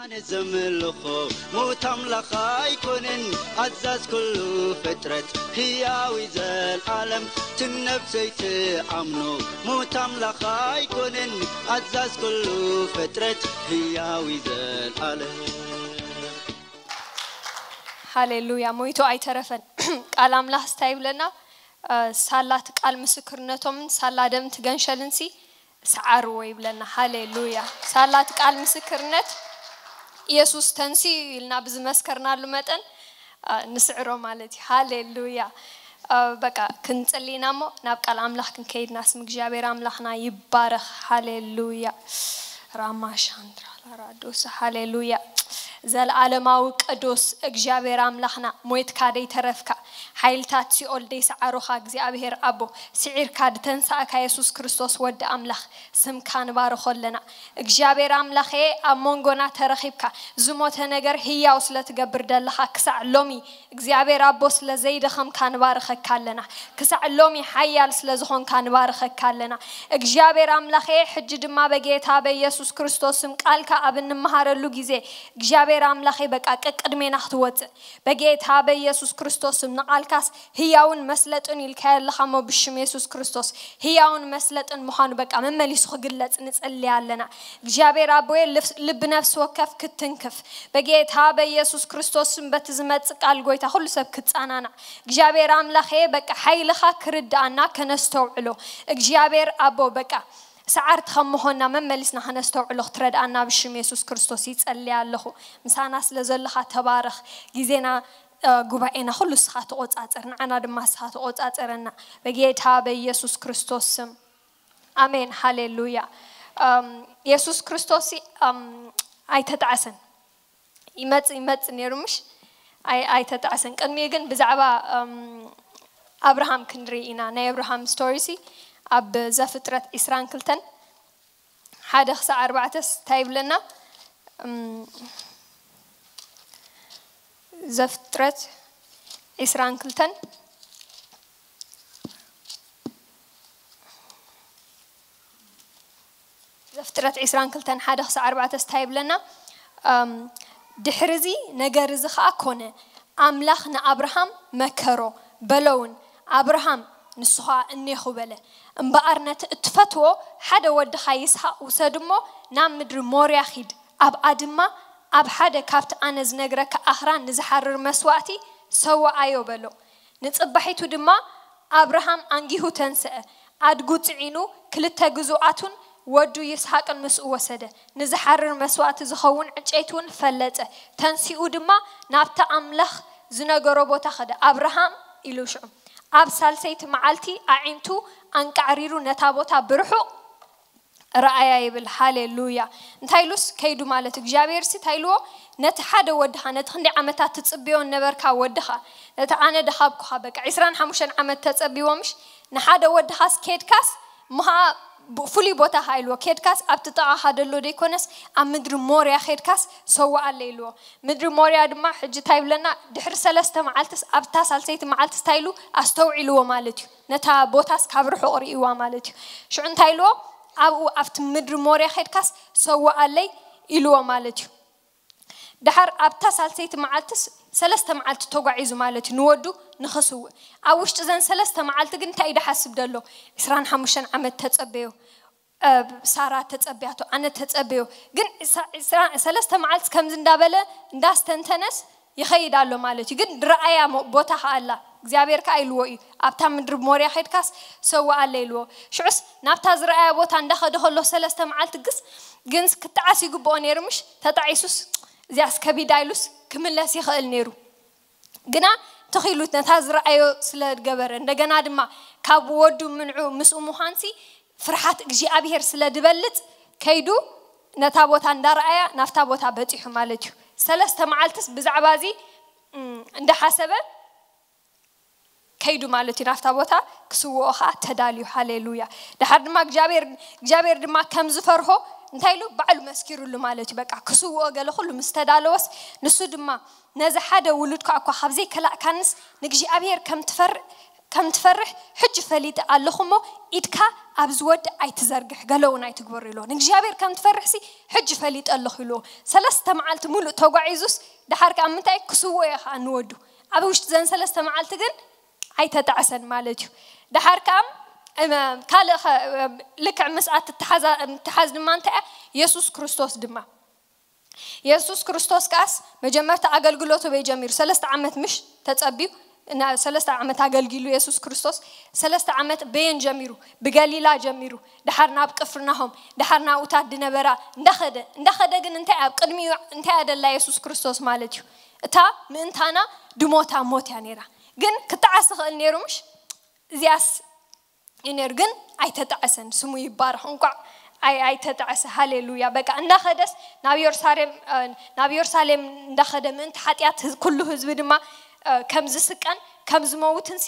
ኣነ ዘምልኾ ሙት ኣምላኽ ኣይኮነን፣ ኣዛዝ ኩሉ ፍጥረት ህያው እዩ ዘልኣለም። ትነብሰይ ትኣምኖ ሙት ኣምላኽ ኣይኮነን፣ ኣዛዝ ኩሉ ፍጥረት ህያው እዩ ዘልኣለም። ሃሌሉያ። ሞይቱ ኣይተረፈን። ቃል ኣምላኽ እንታይ ይብለና? ሳላት ቃል ምስክርነቶምን ሳላ ደም ትገንሸልንሲ ሰዓርዎ ይብለና። ሃሌሉያ። ሳላት ቃል ምስክርነት ኢየሱስ ተንሲ ኢልና ብዝመስከርናሉ መጠን ንስዕሮ ማለት እዩ። ሃሌሉያ። በቃ ክንጽሊ ኢና እሞ ናብ ቃል ኣምላኽ ክንከይድና ስም እግዚኣብሔር ኣምላኽና ይባረኽ። ሃሌሉያ። ራማሻንድራ ላራዶስ። ሃሌሉያ። ዘለዓለማዊ ቅዱስ እግዚኣብሔር ኣምላኽና፣ ሞይትካ ደይተረፍካ፣ ሓይልታት ሲኦል ደይሰዓሩኻ እግዚኣብሔር ኣቦ፣ ስዒርካ ድተንሳእካ የሱስ ክርስቶስ ወዲ ኣምላኽ፣ ስምካ ንባርኾ ኣለና። እግዚኣብሔር ኣምላኸ፣ ኣብ መንጎና ተረኺብካ ዝሞተ ነገር ህያው ስለ ትገብር ደለኻ ክሳዕ ሎሚ እግዚኣብሔር ኣቦ ስለ ዘይደኸምካ ንባርኸካ ኣለና። ክሳዕ ሎሚ ሓያል ስለ ዝኾንካ ንባርኸካ ኣለና። እግዚኣብሔር ኣምላኸ፣ ሕጂ ድማ በጌታ በኢየሱስ ክርስቶስ ስም ቃልካ ኣብ እንመሃረሉ ግዜ እግዚኣብሔር ኣምላኸ፣ በቃ ቅቅድሜና ክትወፅእ በጌታ በኢየሱስ ክርስቶስ ስም ንቃልካስ ህያውን መስለጥን ኢልካዮ ኣለኻ እሞ ብሽም የሱስ ክርስቶስ ህያውን መስለጥን ምዃኑ በቃ መመሊሱ ክግለጽ ንጽሊ ኣለና። እግዚኣብሔር ኣቦየ ልፍ- ልቢ ነፍሲ ወከፍ ክትንክፍ በጌታ በኢየሱስ ክርስቶስ ስም በቲ ዝመጽእ ቃል ጎይታ ኩሉ ሰብ ክጻናናዕ እግዚኣብሔር ኣምላኸ በቃ ሓይልኻ ክርድኣና ከነስተውዕሎ እግዚኣብሔር ኣቦ በቃ ሰዓርቲ ከም ምኾንና መመሊስና ከነስተውዕሎ ክትረድኣና ብሽም የሱስ ክርስቶስ ይጸልያ ኣለኹ። ምሳና ስለ ዘለኻ ተባረኽ። ግዜና ጉባኤና ኩሉ እስኻ ተቆጻጸር ንዓና ድማ እስኻ ተቆጻጸረና በጌታ በኢየሱስ ክርስቶስ ስም ኣሜን ሃሌሉያ። የሱስ ክርስቶስ ኣይተጣዕሰን ይመጽእ ይመጽእ ነይሩ ምሽ ኣይተጣዕሰን ቅድሚኡ ግን ብዛዕባ ኣብርሃም ክንርኢ ኢና ናይ ኣብርሃም ስቶሪ ሲ ኣብ ዘፍጥረት ዒስራን ክልተን ሓደ ክሳዕ ኣርባዕተስ እንታይ ይብለና ዘፍጥረት ዒስራን ክልተን ዘፍጥረት ዒስራን ክልተን ሓደ ክሳዕ ኣርባዕተስ እንታይ ይብለና ድሕሪ እዚ ነገር እዚ ኸዓ ኮነ ኣምላኽ ንኣብርሃም መከሮ በሎ እውን ኣብርሃም ንሱ ኸዓ እኔኹ በለ እምበኣር ነቲ እትፈትዎ ሓደ ወድኻ ይስሃቅ ውሰድ እሞ ናብ ምድሪ ሞርያ ኺድ ኣብኣ ድማ ኣብ ሓደ ካብቲ ኣነ ዝነግረካ ኣኽራን ንዝሓርር መስዋእቲ ሰውኣዮ በሎ ንጽባሒቱ ድማ ኣብርሃም ኣንጊሁ ተንስአ ኣድጉ ጽዒኑ ክልተ ግዙኣቱን ወዱ ይስሃቅን ምስኡ ወሰደ ንዝሓርር መስዋእቲ ዝኸውን ዕንጨይቲ እውን ፈለጠ ተንሲኡ ድማ ናብቲ ኣምላኽ ዝነገሮ ቦታ ኸደ ኣብርሃም ኢሉ ሽዑ ኣብ ሳልሰይቲ መዓልቲ ኣዒንቱ ኣንቃዕሪሩ ነታ ቦታ ብርሑቕ ረኣያ ይብል ሃሌሉያ እንታይ ኢሉስ ከይዱ ማለት እግዚኣብሔር ሲ እንታይ ኢልዎ ነቲ ሓደ ወድኻ ነቲ ክንደይ ዓመታት ትጽብዮ ነበርካ ወድኻ ነቲ ኣነ ደኻብኩኻ በቃ ዕስራን ሓሙሽተን ዓመት ተጸቢዎ ምሽ ንሓደ ወድኻስ ኬድካስ ምሃ ፍሉይ ቦታ ካ ኢልዎ ኬድካስ ኣብቲ ጥቓኻ ደሎ ደይኮነስ ኣብ ምድሪ ሞርያ ኬድካስ ሰዋኣለ ኢልዎ ምድሪ ሞርያ ድማ ሕጂ እንታይ ይብለና ድሕሪ ሰለስተ መዓልትስ ኣብታ ሳልሰይቲ መዓልትስ እንታይ ኢሉ ኣስተውዒልዎ ማለት እዩ ነታ ቦታስ ካብ ርሑቕ ርእይዋ ማለት እዩ ሽዑ እንታይ ኢልዎ ኣብኡ ኣብቲ ምድሪ ሞርያ ኸድካስ ሰዋኣለይ ኢልዎ ማለት እዩ ድሓር ኣብታ ሳልሰይቲ መዓልትስ ሰለስተ መዓልቲ ተጓዒዙ ማለት እዩ ንወዱ ንኽስውእ ኣብ ውሽጢ ዘን ሰለስተ መዓልቲ ግን እንታይ እዩ ድሓስብ ደሎ ዕስራን ሓሙሽተን ዓመት ተጸበዮ ሳራ ተጸብያቶ ኣነ ተጸበዮ ግን ሰለስተ መዓልቲ ከምዚ እንዳበለ እንዳስተንተነስ ይኸይድ ኣሎ ማለት እዩ ግን ድረኣያ ቦታ ከኣላ እግዚኣብሔር ከኣ ኢልዎ እዩ ኣብታ ምድሪ ሞርያ ኸድካስ ሰዋኣለ ኢልዎ ሽዑስ ናብታ ዝረኣያ ቦታ እንዳኸደ ከሎ ሰለስተ መዓልቲ ግስ ግን ክትዓስ ይግብኦ ነይሩ ምሽ ተጣዒሱስ እዚኣስ ከቢዳ ኢሉስ ክምለስ ይኽእል ነይሩ ግና ትኺሉት ነታ ዝረኣዮ ስለ ገበረ እንደገና ድማ ካብ ወዱ ምንዑ ምስኡ ምዃንሲ ፍርሓት እግዚኣብሔር ስለ ድበልጽ ከይዱ ነታ ቦታ እንዳረኣያ ናብታ ቦታ በጺሑ ማለት እዩ ሰለስተ መዓልትስ ብዛዕባ እዚ እንዳሓሰበ ከይዱ ማለት እዩ ናብታ ቦታ ክስውኦ ከዓ ተዳልዩ ሃሌሉያ ድሓር ድማ እግዚኣብሔር ድማ ከም ዝፈርሆ እንታይ ኢሉ ባዕሉ መስኪሩሉ ማለት እዩ በቃ ክስውኦ ገለ ኩሉ ምስ ተዳለወስ ንሱ ድማ ነዚ ሓደ ውሉድካ እኳ ካብ ዘይከላእካንስ ንእግዚኣብሔር ከም ትፈርእ ከም ትፈርሕ ሕጂ ፈሊጠ ኣለኹ እሞ፣ ኢድካ ኣብ ዝወዲ ኣይትዘርግሕ፣ ገለ እውን ኣይትግበሩ ኢልዎ። ንእግዚኣብሔር ከም ትፈርሕሲ ሕጂ ፈሊጠ ኣለኹ ኢልዎ። ሰለስተ መዓልቲ ሙሉእ ተጓዒዙስ፣ ደሓር ከኣ ምንታይ ክስዎ እየ ከኣ ንወዱ። ኣብ ውሽጢ ዘን ሰለስተ መዓልቲ ግን ኣይተጣዕሰን ማለት እዩ። ደሓር ከኣ እም፣ ካልእ ኸ- እም፣ ልክዕ ምስኣ ትተሓዛ- ትተሓዝ ድማ እንታይ እያ? የሱስ ክርስቶስ ድማ፣ የሱስ ክርስቶስ ከኣስ መጀመርታ ኣገልግሎቱ በይ ጀሚሩ? ሰለስተ ዓመት ምሽ ተጸቢዩ፣ ና- ሰለስተ ዓመት ኣገልጊሉ የሱስ ክርስቶስ። ሰለስተ ዓመት በየን ጀሚሩ? ብገሊላ ጀሚሩ፣ ድሓር ናብ ቅፍርናሆም፣ ድሓር ናብኡታት ድነበራ እንዳኸደ እንዳኸደ ግን እንታይ ኣብ ቅድሚኡ እንታይ ኣደላ የሱስ ክርስቶስ ማለት እዩ? እታ ምእንታና ድሞታ ሞት እያ ነይራ። ግን ክጣዓስ ትኽእል ነይሩ ምሽ? እዚኣስ እዩ ነይሩ፣ ግን ኣይተጣዕሰን። ስሙ ይባረኽ። እንኳዕ ኣይ ኣይተጣዕሰ። ሃሌሉያ። በቃ እንዳኸደስ ናብ የሩሳሌም እ፣ ናብ የሩሳሌም እንዳኸደ ምእንቲ ሓጢኣት ህዝ- ኩሉ ህዝቢ ድማ እ፣ ከም ዝስቀን ከም ዝመውትን ሲ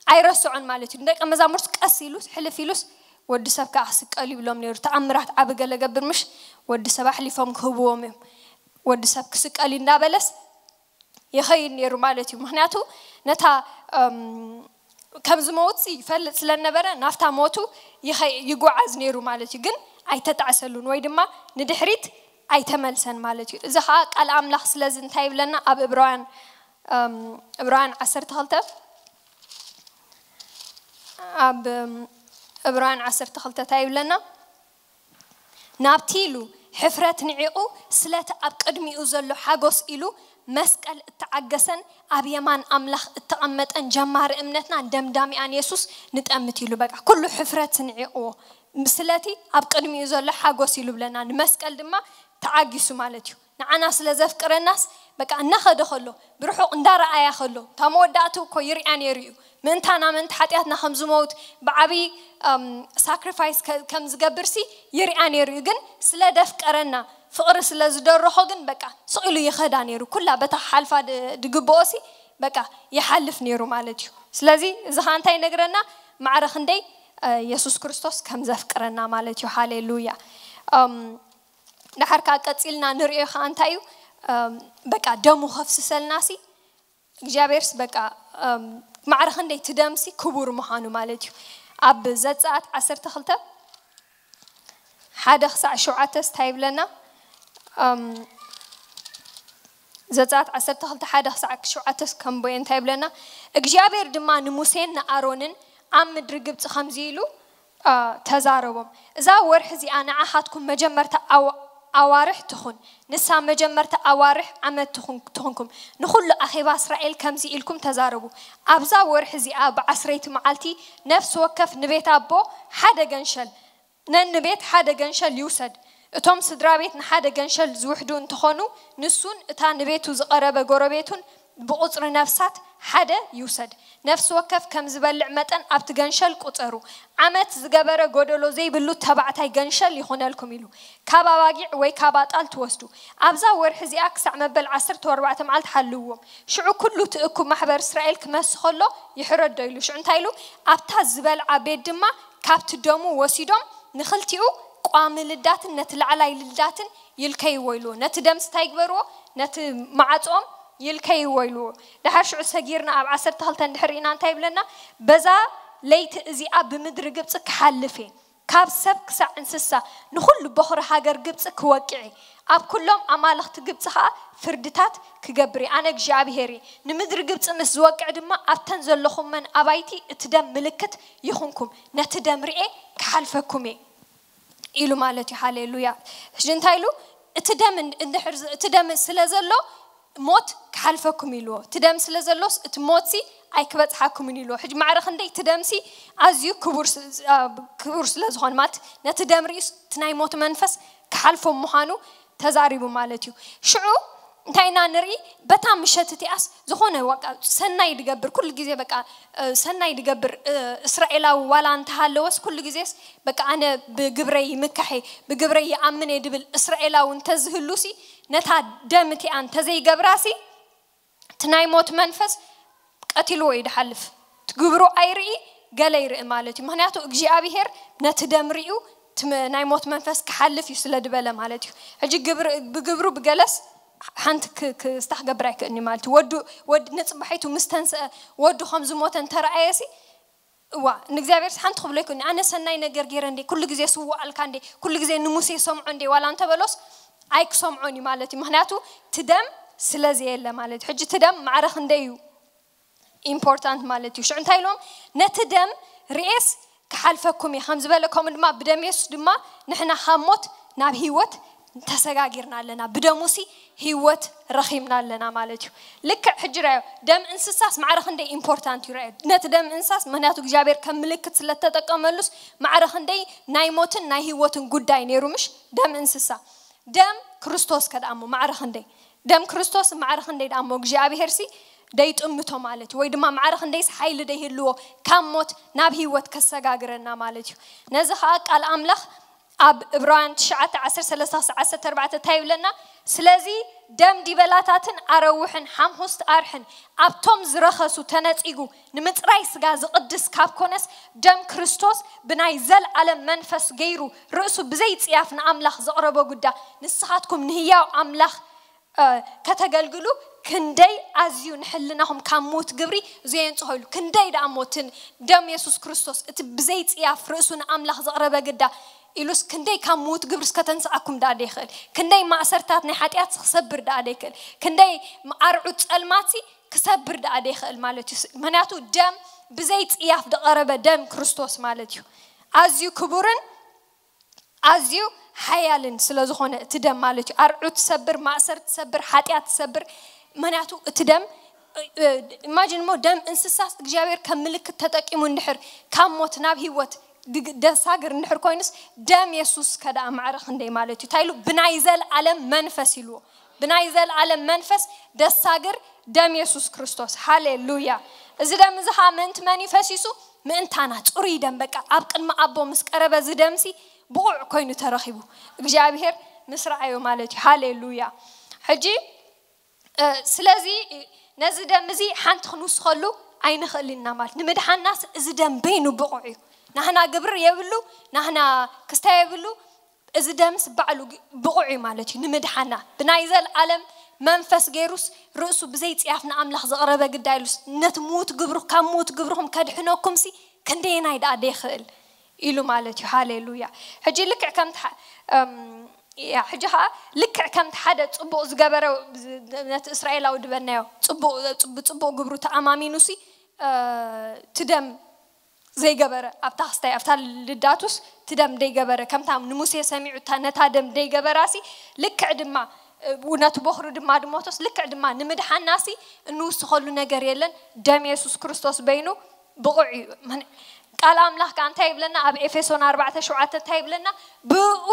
ኣይረስዖን ማለት እዩ። ንደቀ መዛሙርት ቀስ ኢሉስ ሕልፍ ኢሉስ ወዲ ሰብ ከዓ ክስቀል ይብሎም ነይሩ። ተኣምራት ዓቢ ገለ ገብር ምሽ ወዲ ሰብ ኣሕሊፎም ክህብዎም እዮም። ወዲ ሰብ ክስቀል እዩ እንዳበለስ ይኸይድ ነይሩ ማለት እዩ። ምክንያቱ ነታ እም፣ ከም ዝመውት ይፈልጥ ስለነበረ ናፍታ ሞቱ ይኸይ- ይጓዓዝ ነይሩ ማለት እዩ። ግን ኣይተጣዕሰሉን ወይ ድማ ንድሕሪት ኣይተመልሰን ማለት እዩ። እዚ ከዓ ቃል ኣምላኽ ስለዚ እንታይ ይብለና? ኣብ እብራውያን እም፣ እብራውያን ዓሰርተ ክልተ ኣብ እም፣ እብራውያን ዓሰርተ ክልተ እንታይ ይብለና? ናብቲ ኢሉ ሕፍረት ንዒቑ ስለቲ ኣብ ቅድሚኡ ዘሎ ሓጎስ ኢሉ መስቀል እተዓገሰን ኣብ የማን ኣምላኽ እተቐመጠን ጀማሪ እምነትናን ደምዳሚኣን የሱስ ንጠምት ኢሉ። በቃ ኩሉ ሕፍረት ንዒቕዎ ስለቲ ኣብ ቅድሚኡ ዘሎ ሓጎስ ኢሉ ብለና። ንመስቀል ድማ ተዓጊሱ ማለት እዩ። ንዓና ስለ ዘፍቅረናስ በቃ እናኸደ ከሎ ብርሑቕ እንዳረኣያ ከሎ እታ መወዳእቱ እኮ ይርያ ነይሩ እዩ። ምእንታና ምእንቲ ሓጢኣትና ከም ዝመውት ብዓብዪ ሳክሪፋይስ ከም ዝገብር ሲ ይርያ ነይሩ እዩ። ግን ስለ ደፍቀረና ፍቕሪ ስለ ዝደረኾ ግን በቃ ስቕ ኢሉ ይኸዳ ነይሩ። ኩላ በታ ሓልፋ ድ- ድግብኦ ሲ በቃ ይሓልፍ ነይሩ ማለት እዩ። ስለዚ እዚ ኸዓ እንታይ ይነግረና? ማዕረ ክንደይ እ፣ የሱስ ክርስቶስ ከም ዘፍቅረና ማለት እዩ። ሃሌሉያ። እም፣ ድሓር ከዓ ቀፂልና ንሪኦ ከዓ እንታይ እዩ? እም፣ በቃ ደሙ ከፍስሰልና ሲ እግዚኣብሔርስ በቃ እም፣ ማዕረ ክንደይ እቲ ደምሲ ክቡር ምዃኑ ማለት እዩ። ኣብ ዘፀኣት ዓሰርተ ክልተ ሓደ ክሳዕ ሸውዓተስ እንታይ ይብለና? እም፣ ዘፀኣት ዓሰርተ ክልተ ሓደ ክሳዕ ሸውዓተስ ከምቦየ እንታይ ይብለና? እግዚኣብሔር ድማ ንሙሴን ንኣሮንን ኣብ ምድሪ ግብፂ ከምዚ ኢሉ አ፣ ተዛረቦም። እዛ ወርሒ እዚኣ ንዓኻትኩም መጀመርታ ኣዋ- ኣዋርሕ ትኹን፣ ንሳ መጀመርታ ኣዋርሕ ዓመት ትኹን ትኹንኩም። ንኹሉ ኣኼባ እስራኤል ከምዚ ኢልኩም ተዛረቡ። ኣብዛ ወርሒ እዚኣ ብዓስረይቲ መዓልቲ ነፍሲ ወከፍ ንቤት ኣቦ ሓደ ገንሸል ነንቤት ሓደ ገንሸል ይውሰድ። እቶም ስድራ ቤት ንሓደ ገንሸል ዝውሕዱ እንተኾኑ ንሱን እታ ንቤቱ ዝቐረበ ጎረቤቱን ብቑጽሪ ነፍሳት ሓደ ይውሰድ። ነፍሲ ወከፍ ከም ዝበልዕ መጠን ኣብቲ ገንሸል ቁጸሩ። ዓመት ዝገበረ ጎደሎ ዘይብሉ ተባዕታይ ገንሸል ይኹነልኩም ኢሉ ካብ ኣባጊዕ ወይ ካብ ኣጣል ትወስዱ። ኣብዛ ወርሒ እዚኣ ክሳዕ መበል ዓሰርተ ኣርባዕተ መዓልቲ ሓልውዎም። ሽዑ ኩሉ እቲ እኩብ ማሕበር እስራኤል ክመሲ ከሎ ይሕረዶ ኢሉ። ሽዑ እንታይ ኢሉ? ኣብታ ዝበልዓ ቤት ድማ ካብቲ ደሙ ወሲዶም ንኽልቲኡ ቋሚ ልዳትን ነቲ ላዕላይ ልዳትን ይልከይዎ ኢሉ። ነቲ ደምሲ እንታይ ይግበርዎ? ነቲ ማዕጾም ይልከይዎ ኢሉ። ድሓር ሽዑ ሰጊርና ኣብ ዓሰርተ ክልተ እንድሕር ርኢና እንታይ ይብለና? በዛ ለይቲ እዚኣ ብምድሪ ግብፂ ክሓልፍ እየ፣ ካብ ሰብ ክሳዕ እንስሳ ንኹሉ በኹሪ ሃገር ግብፂ ክወቅዕ እየ፣ ኣብ ኩሎም ኣማልኽቲ ግብፂ ኸዓ ፍርድታት ክገብር እየ። ኣነ እግዚኣብሄር እየ። ንምድሪ ግብፂ ምስ ዝወቅዕ ድማ ኣብተን ዘለኹመን ኣባይቲ እቲ ደም ምልክት ይኹንኩም፣ ነቲ ደም ርኤ ክሓልፈኩም እየ ኢሉ ማለት እዩ። ሃሌሉያ። ሕጂ እንታይ ኢሉ? እቲ ደም እንድ- እንድሕር ዝ- እቲ ደም ስለ ዘሎ ሞት ክሓልፈኩም ኢልዎ። እቲ ደም ስለ ዘሎስ እቲ ሞትሲ ኣይክበጽሓኩምን ኢልዎ። ሕጂ ማዕረ ክንደይ እቲ ደምሲ ኣዝዩ ክቡር ስ- ስ- ኣ፣ ክቡር ስለ ዝኾነ ማለት ነቲ ደም ርኢስ እቲ ናይ ሞት መንፈስ ክሓልፎም ምዃኑ ተዛሪቡ ማለት እዩ። ሽዑ እንታይ ኢና ንርኢ? በታ ምሸት እቲኣስ ዝኾነ በቃ ሰናይ ድገብር ኩሉ ግዜ በቃ እ፣ ሰናይ ድገብር እ፣ እስራኤላዊ ዋላ እንተሃለወስ ኩሉ ግዜስ በቃ ኣነ ብግብረይ ይምካሕ እየ፣ ብግብረይ ይኣምን እየ ድብል እስራኤላዊ እንተዝህሉሲ ነታ ደም እቲኣ እንተዘይገብራሲ እቲ ናይ ሞት መንፈስ ቀቲልዎ እዩ ድሓልፍ። እቲ ግብሩ ኣይርኢ ገለ ይርኢ ማለት እዩ። ምክንያቱ እግዚኣብሄር ነቲ ደም ሪኡ እቲ መ- ናይ ሞት መንፈስ ክሓልፍ እዩ ስለ ድበለ ማለት እዩ። ሕጂ ግብር ብግብሩ ብገለስ ሓንቲ ክ- ክስታ ክገብር ኣይክእልኒ ማለት እዩ። ወዱ ወድ ንፅባሒቱ ምስ ተንስአ ወዱ ከም ዝሞተ እንተረኣየሲ እዋ ንእግዚኣብሔር ሓንቲ ክብሎ ይኮን ኣነ ሰናይ ነገር ገይረ እንዴ ኩሉ ግዜ ስውኣልካ እንዴ ኩሉ ግዜ ንሙሴ ሰምዖ እንዴ ዋላ እንተበሎስ ኣይክሰምዖን እዩ ማለት እዩ። ምክንያቱ እቲ ደም ስለ ዘየለ ማለት እዩ። ሕጂ እቲ ደም ማዕረ ክንደይ እዩ ኢምፖርታንት ማለት እዩ። ሽዑ እንታይ ኢሎም ነቲ ደም ርኤስ ክሓልፈኩም እየ ከም ዝበለ ከምኡ ድማ ብደም የሱስ ድማ ንሕና ካብ ሞት ናብ ህይወት ተሰጋጊርና ኣለና። ብደሙሲ ህይወት ረኺብና ኣለና ማለት እዩ። ልክዕ ሕጂ ራዮ ደም እንስሳስ ማዕረ ክንደይ ኢምፖርታንት እዩ። ራዮ ነቲ ደም እንስሳስ ምክንያቱ እግዚኣብሔር ከም ምልክት ስለተጠቀመሉስ ማዕረ ክንደይ ናይ ሞትን ናይ ህይወትን ጉዳይ ነይሩ ምሽ ደም እንስሳ። ደም ክርስቶስ ከደኣሞ ማዕረ ክንደይ ደም ክርስቶስ ማዕረ ክንደይ ደኣሞ እግዚኣብሔር ሲ ደይጥምቶ ማለት እዩ። ወይ ድማ ማዕረ ክንደይስ ሓይሊ ደይህልዎ ካብ ሞት ናብ ህይወት ከሰጋግረና ማለት እዩ። ነዚ ከዓ ቃል ኣምላኽ ኣብ ዕብራውያን ትሽዓተ ዓሰርተ ሰለስተ ክሳዕ ዓሰርተ ኣርባዕተ እንታይ ይብለና? ስለዚ ደም ዲበላታትን ኣረውሕን ሓምሁስት ኣርሕን ኣብቶም ዝረኸሱ ተነጺጉ ንምጽራይ ስጋ ዝቕድስ ካብ ኮነስ ደም ክርስቶስ ብናይ ዘልኣለም መንፈስ ገይሩ ርእሱ ብዘይጽያፍ ንኣምላኽ ዘቕረቦ ጉዳ ንስኻትኩም ንህያው ኣምላኽ ከተገልግሉ ክንደይ ኣዝዩ ንሕልናኹም ካብ ምዉት ግብሪ ዘየንጽሆ ኢሉ ክንደይ ደኣ ሞትን ደም የሱስ ክርስቶስ እቲ ብዘይ ጽያፍ ርእሱ ንኣምላኽ ዘቕረበ ግዳ ኢሉስ ክንደይ ካብ ምዉት ግብሪ እስከተንስኣኩም ደኣ ደይኽእል ክንደይ ማእሰርታት ናይ ሓጢኣት ክሰብር ደኣ ደይክእል ክንደይ ኣርዑት ጸልማትሲ ክሰብር ደኣ ደይኽእል ማለት እዩ። ምክንያቱ ደም ብዘይ ጽያፍ ዝቐረበ ደም ክርስቶስ ማለት እዩ። ኣዝዩ ክቡርን ኣዝዩ ሓያልን ስለ ዝኾነ እቲ ደም ማለት እዩ ኣርዑት ትሰብር ማእሰር ትሰብር ሓጢኣት ትሰብር። ምክንያቱ እቲ ደም ኢማጂን ሞ ደም እንስሳስ እግዚኣብሔር ከም ምልክት ተጠቂሙ እንድሕር ካብ ሞት ናብ ህይወት ደሳግር እንድሕር ኮይኑስ ደም የሱስ ከደኣ ማዕረ ክንደይ ማለት እዩ እንታይ ኢሉ ብናይ ዘልኣለም መንፈስ ኢልዎ ብናይ ዘልኣለም መንፈስ ደሳግር ደም የሱስ ክርስቶስ ሃሌሉያ። እዚ ደም እዚ ከዓ ምእንቲ መን እዩ ፈሲሱ? ምእንታና ፅሩይ ደም በቃ ኣብ ቅድሚ ኣቦ ምስ ቀረበ እዚ ደምሲ ብቑዕ ኮይኑ ተረኺቡ እግዚኣብሔር ምስ ረኣዮ ማለት እዩ። ሃሌሉያ። ሕጂ ስለዚ ነዚ ደም እዚ ሓንቲ ክንውስኸሉ ኣይንኽእል ኢና ማለት ንምድሓናስ እዚ ደም በይኑ ብቑዕ እዩ። ናህና ግብር የብሉ ናህና ክስታ የብሉ እዚ ደምስ ባዕሉ ብቑዕ እዩ ማለት እዩ ንምድሓና ብናይ ዘልኣለም መንፈስ ገይሩስ ርእሱ ብዘይ ጽያፍ ንኣምላኽ ዘቕረበ ግዳይ ኢሉስ ነቲ ምዉት ግብሩ ካብ ምዉት ግብርኹም ከድሕነኩምሲ ክንደየናይ ደኣ ደይኽእል ኢሉ ማለት እዩ። ሃሌሉያ። ሕጂ ልክዕ ከምቲ ያ ሕጂ ከዓ ልክዕ ከምቲ ሓደ ጽቡቕ ዝገበረ ነቲ እስራኤላዊ ድበናዮ ብጽቡቕ ግብሩ ተኣማሚኑሲ እቲ ደም ዘይገበረ ኣብታ ክስታይ ኣብታ ልዳቱስ እቲ ደም ደይገበረ ከምታ ንሙሴ ሰሚዑ ነታ ደም ደይገበራሲ ልክዕ ድማ ነቲ ቦኽሪ ድማ ድሞቶስ ልክዕ ድማ ንምድሓናሲ እንውስኸሉ ነገር የለን። ደም የሱስ ክርስቶስ በይኑ ብቑዕ እዩ። ቃል ኣምላኽ ከዓ እንታይ ይብለና ኣብ ኤፌሶን ኣርባዕተ ሸውዓተ እንታይ ይብለና? ብኡ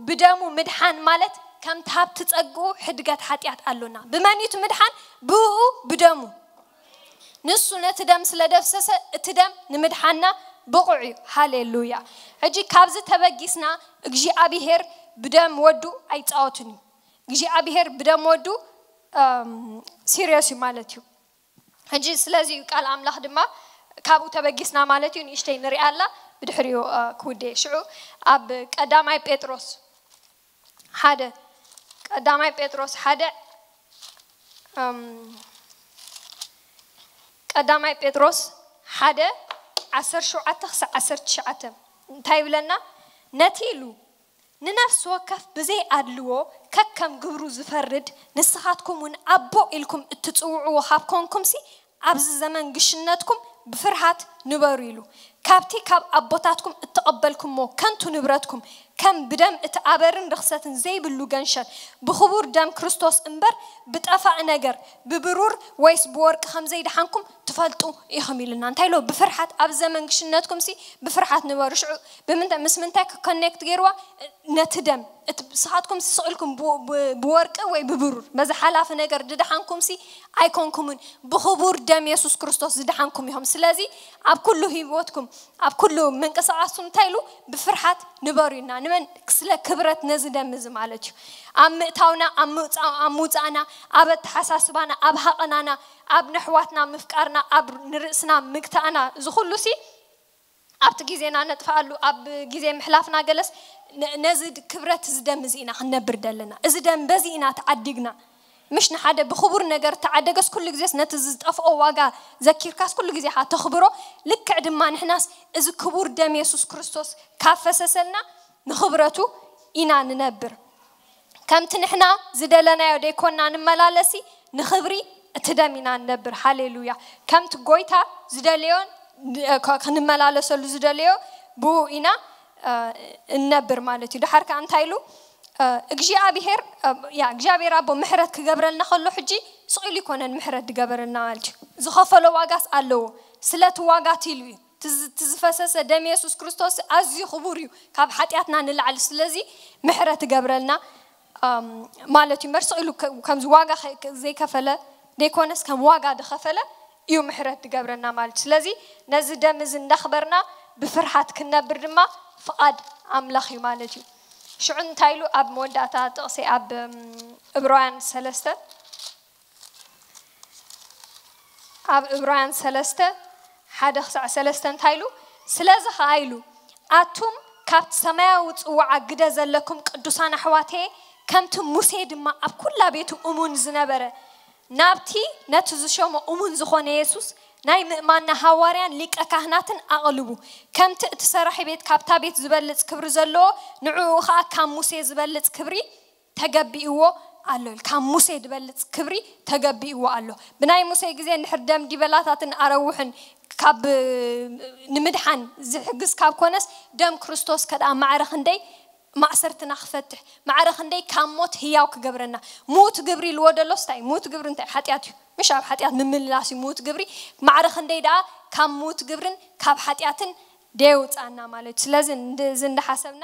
ብደሙ ምድሓን ማለት ከምቲ ሃብቲ ጸግኡ ሕድገት ሓጢኣት ኣሎና። ብመን እዩ እቲ ምድሓን? ብኡ ብደሙ ንሱ ነቲ ደም ስለ ደፍሰሰ እቲ ደም ንምድሓና ብቑዕ እዩ። ሃሌሉያ። ሕጂ ካብዚ ተበጊስና እግዚኣብሄር ብደም ወዱ ኣይፃወትን እዩ። እግዚኣብሄር ብደም ወዱ ሲሪየስ እዩ ማለት እዩ። ሕጂ ስለዚ እዩ ቃል ኣምላኽ ድማ ካብኡ ተበጊስና ማለት እዩ። ንእሽተይ ንሪኣ ኣላ ብድሕሪኡ ክውደ ሽዑ ኣብ ቀዳማይ ጴጥሮስ ሓደ ቀዳማይ ጴጥሮስ ሓደ ቀዳማይ ጴጥሮስ ሓደ ዓሰርተ ሸውዓተ ክሳብ ዓሰርተ ትሽዓተ እንታይ ይብለና? ነቲ ኢሉ ንነፍሲ ወከፍ ብዘይ ኣድልዎ ከከም ግብሩ ዝፈርድ ንስኻትኩም እውን ኣቦ ኢልኩም እትጽውዕዎ ካብ ኮንኩምሲ ኣብዚ ዘመን ግሽነትኩም ብፍርሃት ንበሩ ኢሉ። ካብቲ ካብ ኣቦታትኩም እተቐበልኩሞ ከንቱ ንብረትኩም ከም ብደም እቲ ኣበርን ርኽሰትን ዘይብሉ ገንሸል ብኽቡር ደም ክርስቶስ እምበር ብጠፋእ ነገር ብብሩር ወይስ ብወርቂ ከም ዘይደሓንኩም ትፈልጡ ኢኹም ኢሉና። እንታይ ኢሎ? ብፍርሓት ኣብ ዘመን ግሽነትኩም ሲ ብፍርሓት ንበሩ። ሽዑ ብምንታይ ምስ ምንታይ ክኮኔክት ገይርዋ? ነቲ ደም እቲ ስኻትኩም ስቕ ኢልኩም ብወርቂ ወይ ብብሩር በዚ ሓላፊ ነገር ዝደሓንኩም ሲ ኣይኮንኩምን። ብኽቡር ደም የሱስ ክርስቶስ ዝደሓንኩም ኢኹም። ስለዚ ኣብ ኩሉ ህይወትኩም ኣብ ኩሉ ምንቅስቃስኩም እንታይ ኢሉ ብፍርሓት ንበሩ ኢና። ንመን ስለ ክብረት ነዚ ደም እዚ ማለት እዩ። ኣብ ምእታውና ኣብ ምውፃእና ኣብ ኣተሓሳስባና ኣብ ሃቐናና ኣብ ነሕዋትና ምፍቃርና ኣብ ንርእስና ምግታእና እዚ ኩሉ ሲ ኣብቲ ግዜና ነጥፍኣሉ ኣብ ግዜ ምሕላፍና ገለስ ነዚ ክብረት እዚ ደም እዚ ኢና ክንነብር ደለና። እዚ ደም በዚ ኢና ተዓዲግና። ምሽ ንሓደ ብኽቡር ነገር ተዓደገስ ኩሉ ግዜስ ነቲ ዝጠፍኦ ዋጋ ዘኪርካስ ኩሉ ግዜ ኻ ተኽብሮ። ልክዕ ድማ ንሕናስ እዚ ክቡር ደም የሱስ ክርስቶስ ካብ ፈሰሰልና ንኽብረቱ ኢና ንነብር። ከምቲ ንሕና ዝደለናዮ ደይኮና ንመላለሲ፣ ንኽብሪ እቲ ደም ኢና ንነብር። ሃሌሉያ። ከምቲ ጎይታ ዝደለዮን ክንመላለሰሉ ዝደለዮ ብኡ ኢና እነብር ማለት እዩ። ድሓር ከኣ እንታይ ኢሉ እግዚኣብሔር ያ እግዚኣብሔር ኣቦ ምሕረት ክገብረልና ከሎ ሕጂ ስቕ ኢሉ ይኮነን ምሕረት ዝገበረልና ማለት እዩ። ዝኸፈሎ ዋጋስ ኣለዎ። ስለቲ ዋጋ ትኢሉ እዩ። ትዝፈሰሰ ደም የሱስ ክርስቶስ ኣዝዩ ክቡር እዩ። ካብ ሓጢኣትና ንላዕሊ ስለዚ ምሕረት ትገብረልና ማለት እዩ። መርስ ኢሉ ከምዚ ዋጋ ዘይከፈለ ደይኮነስ ከም ዋጋ ዝኸፈለ እዩ ምሕረት ዝገብረና ማለት እዩ። ስለዚ ነዚ ደም እዚ እንዳኽበርና ብፍርሃት ክንነብር ድማ ፍቓድ ኣምላኽ እዩ ማለት እዩ። ሽዑ እንታይ ኢሉ ኣብ መወዳእታ ጥቕሲ ኣብ እብራውያን ሰለስተ ኣብ እብራውያን ሰለስተ ሓደ ክሳዕ ሰለስተ እንታይ ኢሉ? ስለዚ ኸዓ ኢሉ ኣቱም ካብቲ ሰማያዊ ጽዋዓ ግደ ዘለኩም ቅዱሳን ኣሕዋተየ፣ ከምቲ ሙሴ ድማ ኣብ ኩላ ቤቱ እሙን ዝነበረ፣ ናብቲ ነቲ ዝሸሞ እሙን ዝኾነ የሱስ ናይ ምእማንና ሃዋርያን ሊቀ ካህናትን ኣቕልቡ። ከምቲ እቲ ሰራሒ ቤት ካብታ ቤት ዝበልጽ ክብሪ ዘለዎ፣ ንዕኡ ኸኣ ካብ ሙሴ ዝበልጽ ክብሪ ተገቢእዎ ኣሎ። ካብ ሙሴ ዝበልጽ ክብሪ ተገቢእዎ ኣሎ። ብናይ ሙሴ ግዜ እንድሕር ደም ዲበላታትን ኣረውሕን ካብ ንምድሓን ዝሕግዝ ካብ ኮነስ፣ ደም ክርስቶስ ከደኣ ማዕረ ክንደይ ማእሰርትና ክፈትሕ፣ ማዕረ ክንደይ ካብ ሞት ህያው ክገብረና። ምዉት ግብሪ ኢልዎ ደሎስ እንታይ እዩ? ምዉት ግብሪ እንታይ ሓጢኣት እዩ። ምሽ ኣብ ሓጢኣት ምምልላስ እዩ ምዉት ግብሪ። ማዕረ ክንደይ ደኣ ካብ ምዉት ግብርን ካብ ሓጢኣትን ደየውፃና ማለት እዩ። ስለዚ እዚ እንዳሓሰብና